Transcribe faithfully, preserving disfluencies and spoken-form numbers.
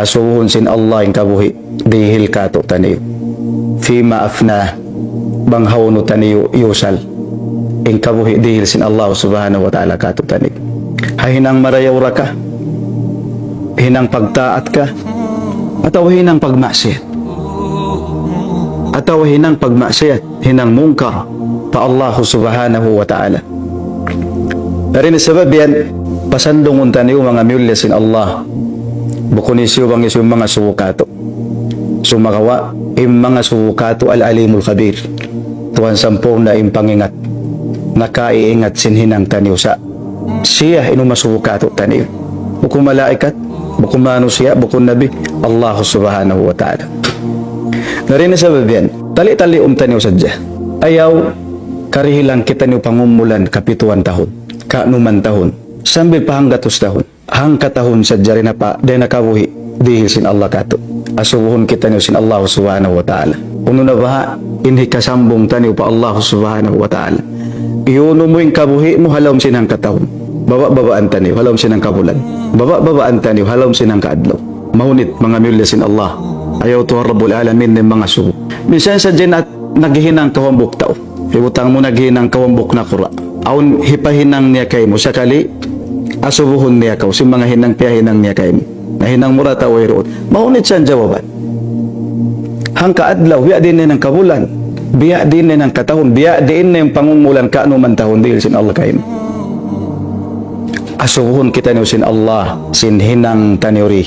Asubuhun sin Allah in kabuhi' dihil kātu'niyu. فيما أفناه, bang hawnu taniyu iyusal in kabuhi' dihil sin Allah subhanahu wa ta'ala kātu'niyu. Ha hinang marayaw da ka, hinang pagtaat ka, atawa hinang pagmaksiyat. Atawa hinang pagmaksiyat, hinang mungkar pa Allah subhanahu wa ta'ala. Dayn ha sabab yan, pasandungun taniyu manga miyulliya sin Allah. Bukun hisiyu bang hisiyu in mangasubu kātu'. Sumagawa', in mangasubu kātu' Al-Alimul Khabir. Tuhan sampurna' in pangingat. Nakaiingat sin hinang taniyu sa. Siya in umasubu kātu'niyu. Bukun malaikat, bukun manusiya', bukun nabi, Allah subhanahu wa ta'ala. Dayn ha sabab yan, tali-taliun taniyu sadja. Ayaw karihilan kitaniyu pangumulan kapituan tahun, kanuman tahun, sambil pa hanggatus tahun. Hangka tahun sadja dayn ha pa, dayn ha kabuhi' dihil sin Allah kātu'. Asubuhun kitaniyu sin Allah subhanahu wa ta'ala. Unu na baha' in hikasambung taniyu pa Allah subhanahu wa ta'ala. Iyunu mu in kabuhi' mu ha lawm sin hangka tahun. Baba'-babaan taniyu ha lawm sin hangka bulan. Baba'-babaan taniyu ha lawm sin hangka adlaw. Mahunit manga miyulliya sin Allah. Ayaw Tuhan Rabbul Alamin in mangasubu. Minsan sadja na naghihinang kaw hambuuk tau. Hibutang mu naghihinang kaw hambuuk nakura'. Awn hipahinang niya kaymu sakali, asubuhun niya kaw sin manga hinang piyahinang niya kaymu. Nahinang mu da atawa wayruun. Mahunit siya jawaban. Hangka adlaw, biya' diin na in hangka bulan, biya' diin na in hangka tahun, biya' diin na in pangumulan kanuman tahun dihil sin Allah kaymu. Asubuhun kitaniyu sin Allah, sin hinang taniyu di.